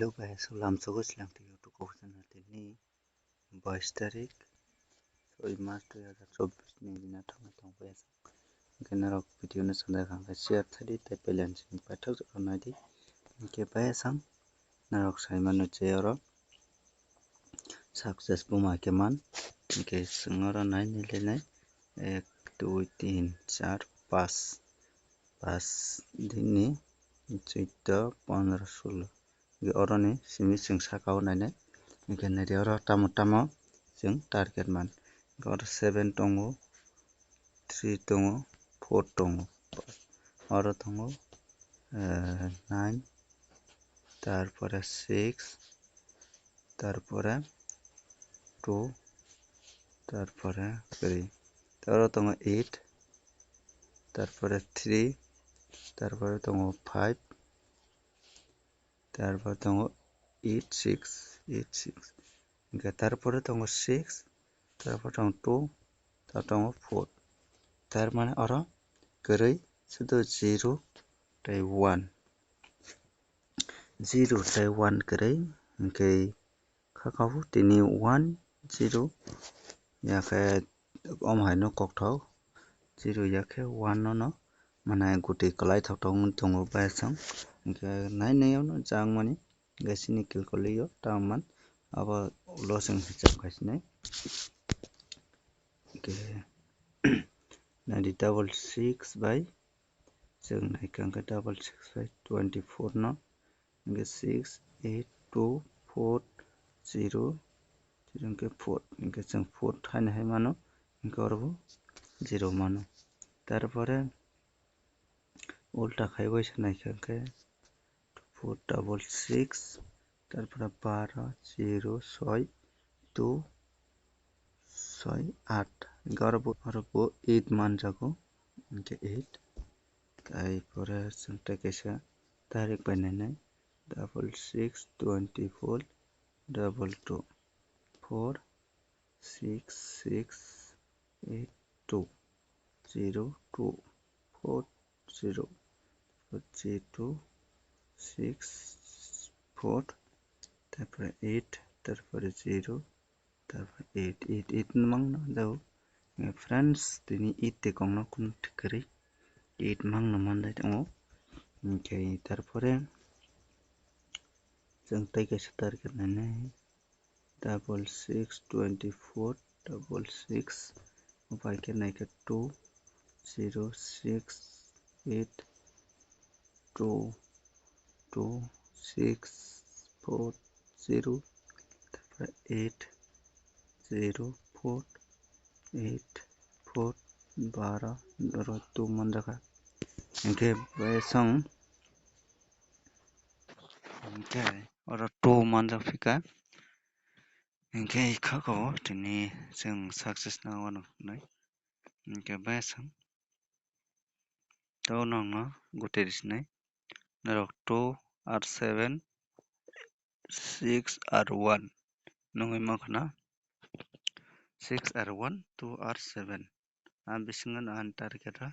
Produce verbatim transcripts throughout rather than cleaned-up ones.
Hello guys, salam sogo silang twi YouTube channel tini bais tarik soi mas dui hazar chobbish ni dina thangwi tong bai aswk. Hwnkhe norok video no chanda kha hwnkhe share thadi tei pailan sini paithak jora naidi. Hwnkhe bai aswk norok sai mano je oro success buma khe man. Hwnkhe chwng oro nai nai le nai ek, dui, tin, char, pas, pas dini chwddo, pondro, sulo. Hwnkhe oroni simi chwng saka o nainai. Hwnkhe naidi oro tamo tamo chwng target man. Hwnkhe oro seven tongo, three tongo, four tongo. Oro tongo, eh, nine, tarpore six, tarpore two, tarpore three. Oro tongo eight, tarpore three, tarpore tongo five, tarpore tongo eight, six, eight, six. Hwnkhe tarpore tongo six, tarpore tongo two, tarpore tongo four. Tar mane oro kwrwi sudo zero tei one. Zero tei one kwrwi, hwnkhe kha kha o tini one zero, yakhe omo hai no kokthok zero yakhe one no no mane goti kwlai thok thok wng tongo bai aswk. Hwnkhe nai nai o no jang mani hwnkhe sini calculate o tamo man abo ulo chwng hisab khai sinai. Hwnkhe naidi double six bai chwng nai kha hwnkhe double six bai twenty four no hwnkhe six eight two four zero, zero hwnkhe four, hwnkhe chwng four haino hai mano, hwnkhe oro bo zero mano. Tarpore ulta khai waisa naikha hwnkhe four double six, tarpore baro, zero, soi, two, soi, aat, hwnkhe oro bo, oro bo eight manjago, hwnkhe eight. Tarpore chwng tei kaisa tarik bai nainai, double six twenty four double two four six six eight two zero two four zero, zero two six four, tarpore eight, tarpore zero, tarpore eight, eight, eight no mangno jago. Friends, tini eight tei kokno kunu thik kwrwi, eight mangno manjak tongo. Hwnkhe tarpore chwng tei kaisa target nainai, double six twenty four double six, upai khe naikhe two zero six eight two two six four zero, tarpore eight zero four eight four baro oro two manjakha. Hwnkhe bai song hwnkhe oro two manjak phika. Hwnkhe kha kho tini chwng success nang wano hwnwi. Hwnkhe bai song to nongno gute risinai norok two R seven six R one nungwi mankha na, six R one two R seven. A bisingo no ani target o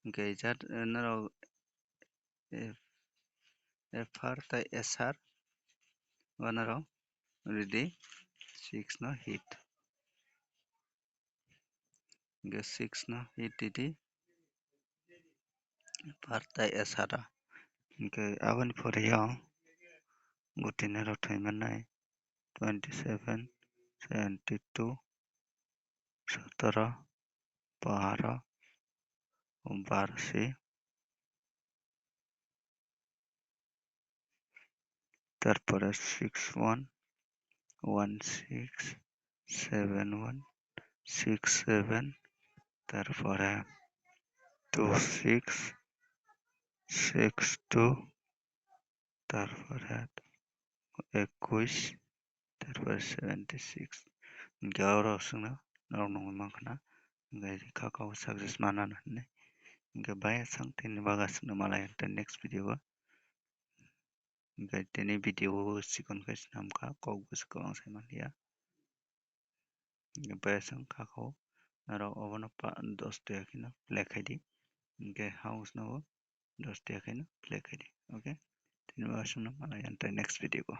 hwnkhe jat, eh, norok, eh, F R tei S R o norok ridi six no hit. Hwnkhe six no hit ridi F R tei S R o. Hwnkhe aboni pore o gutini rok thwi mannai twenty seven, seventy two, sotoro, baro, baro si. Tarpore six one, one six, seven one, six seven, tarpore two six, six two, tarpore ekush, tarpore seventy six. Hwnkhe oro swngno norok nungwi mankha na, hwnkhe kha kha o success mana hinwi. Hwnkhe bai aswk tini bagwi aswkno malai next video o. Hwnkhe tini video o chikon khe swnamkha, kok bwswk kwbang sai manliya. Hwnkhe bai aswk kha kha o norok obono pa-, dos tiya kheno play khaidi. Hwnkhe house no bo dos tiya kheno play khaidi. Okay. Tini bo aswkno malai ang tei next video o.